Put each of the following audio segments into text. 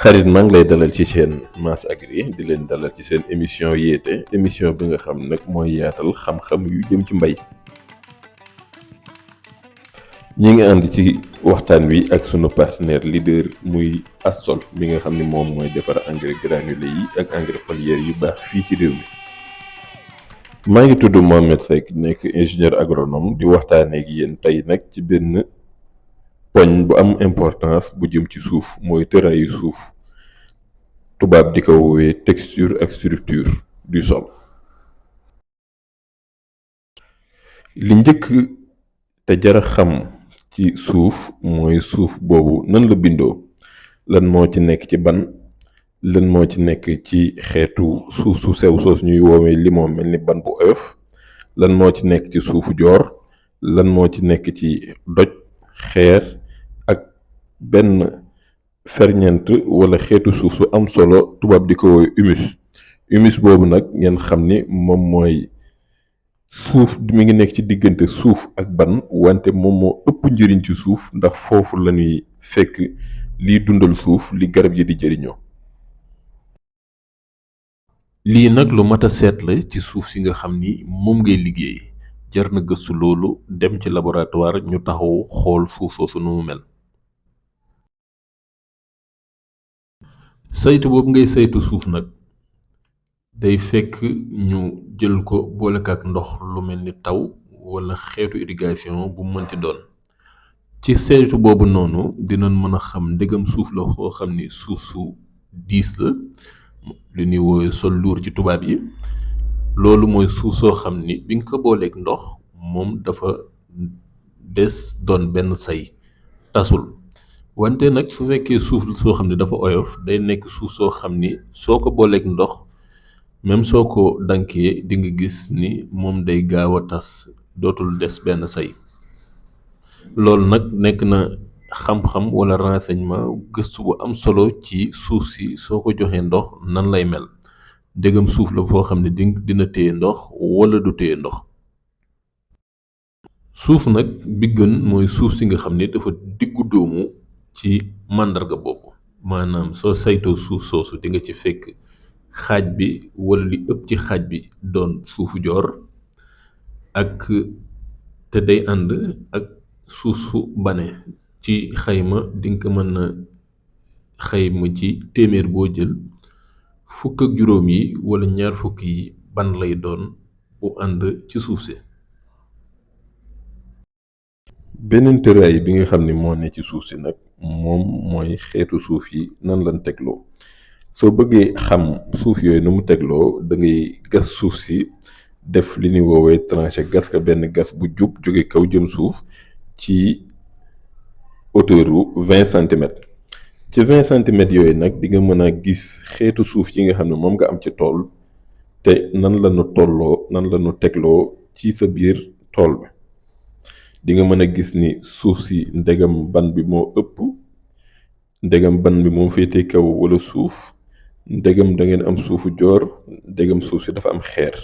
xarit maa ngi lay dalal ci chaîne Mass Agri di leen dalal ci seen émission yéete émission bi nga xam nag mooy yaatal xam-xam yu jëm ci mbay. ñi ngi ànd ci waxtaan wi ak sunu partenaire leader muy Astol bi nga xam ni moom mooy defar engrais granulé yi ak engrais foliaire yu baax fii ci réew mi. maa ngi tudd Mohamed Seck nekk ingénieur agronome di waxtaanee ak yéen tey nag ci benn poñ bu am importance bu jëm ci suuf mooy tëraayu suuf tubaab di ko woowee texture ak structure du sol. li njëkk te jara xam ci suuf mooy suuf boobu nan la bindoo, lan moo ci nekk ci ban, lan moo ci nekk ci xeetu suuf su sew soos ñuy woowee limon mel ni ban bu oyof, lan moo ci nekk ci suufu joor, lan moo ci nekk ci doj, xeer ak benn ferñeent wala xeetu suuf su am solo tubaab di ko woowee humus. Humus boobu nag ngeen xam ni moom mooy suuf mi ngi nekk ci diggante suuf ak ban, wante moom moo ëpp njëriñ ci suuf ndax foofu la ñuy fekk liy dundal suuf li garab yi di jëriñoo. lii nag lu mat a seet la ci suuf si nga xam ni moom ngay liggéey, jar na gëstu loolu dem ci laboratoire ñu taxaw xool suuf soosu nu mu mel. saytu boobu ngay saytu suuf nag day fekk ñu jël ko boole ak ndox lu mel ni taw wala xeetu irrigation bu mënti doon. ci saytu boobu noonu dinañ mën a xam ndegam suuf la foo xam ni suuf su diis la, li ñuy woowee sol lourd ci tubaab yi. loolu mooy suuf soo xam ni bi nga ko booleeg ndox moom dafa des doon benn say tasul. wante nag su fekkee suuf soo xam ni dafa oyof day nekk suuf soo xam ni soo ko booleeg ndox même soo ko dankee di nga gis ni moom day gaaw a tas, dootul des benn say. loolu nag nekk na xam-xam wala renseignement gëstu bu am solo ci suuf si soo ko joxee ndox nan lay mel, ndegam suuf la foo xam ne dina téye ndox wala du téye ndox. suuf nag bi gën mooy suuf si nga xam ne dafa diggu doomu ci màndarga boobu, maanaam soo saytoo suuf soosu di nga ci fekk xaaj bi wala li ëpp ci xaaj bi doon suufu joor ak te day ànd ak suuf su bane. ci xayma dinga ko mën a xayma ci téeméer boo jël fukk ak juróom yi wala ñaar fukk yi ban lay doon bu ànd ci suuf si. beneen tëraay bi nga xam ni moo ne ci suuf si nag moom mooy xeetu suuf yi nan lañ tegloo. soo bëggee xam suuf yooyu nu mu tegloo da ngay gas suuf si def li ñuy woowee tranché, gas ka benn gas bu jub jóge kaw jëm suuf ci hauteur u 20 centimètres. ci 20 centimètres yooyu nag di nga mën a gis xeetu suuf yi nga xam ne moom nga am ci tool te nan la ñu tegloo ci sa biir tool bi. di nga mën a gis ni suuf si ndegam ban bi moo ëpp, ndegam ban bi moo féete kaw wala suuf, ndegam da ngeen am suufu joor, ndegam suuf si dafa am xeer.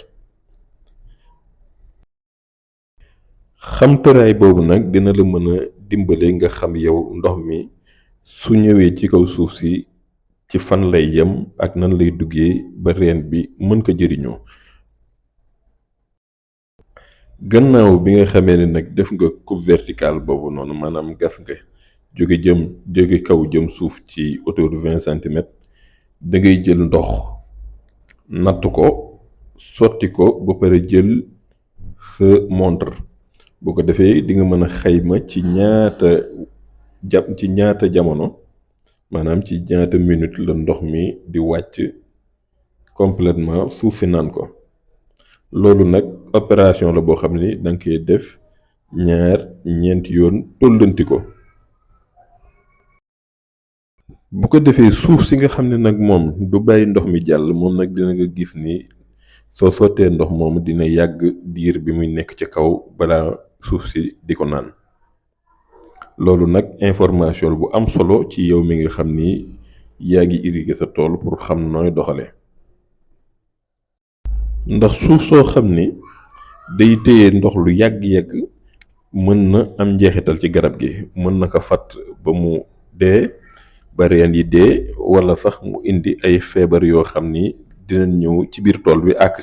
xam tëraay boobu nag dina la mën a dimbale nga xam yow ndox mi su ñëwee ci kaw suuf si ci fan lay yem ak nan lay duggee ba reen bi mën ko jëriñoo. gannaaw bi nga xamee ne nag def nga coupe verticale boobu noonu, maanaam gas nga jóge kaw jëm suuf ci hauteur 20 centimètres, da ngay jël ndox natt ko sotti ko ba pare jël sa montre. boo ko defee di nga mën a xayma ci ñaata jamono, maanaam ci ñaata minute la ndox mi di wàcc complètement suuf si naan ko. loolu nag opération la boo xam ni danga koy def ñeenti yoon tollanti ko. bu ko defee suuf si nga xam ne nag moom du bàyyi ndox mi jàll, moom nag dina nga gis ni soo sottee ndox moomu dina yàgg diir bi muy nekk ci kaw balaa suuf si di ko naan. loolu nag information bu am solo ci yow mi nga xam ni yaa ngi irriguer sa tool pour xam nooy doxale. ndax suuf soo xam ni day téye ndox lu yàgg-yàgg mën na am njeexital ci garab gi, mën na ko fat ba mu dee, ba reen yi dee wala sax mu indi ay feebar yoo xam ni dinañ ñëw ci biir tool bi àgg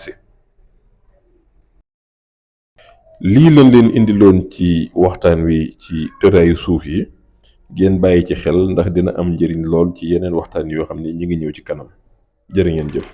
lii lañ leen indiloon ci waxtaan wi ci tëraayu suuf yi ngeen bàyyi ci xel ndax dina am njëriñ lool ci yeneen waxtaan yoo xam ni ñu ngi ñëw ci kanam jërë ngeen jëf.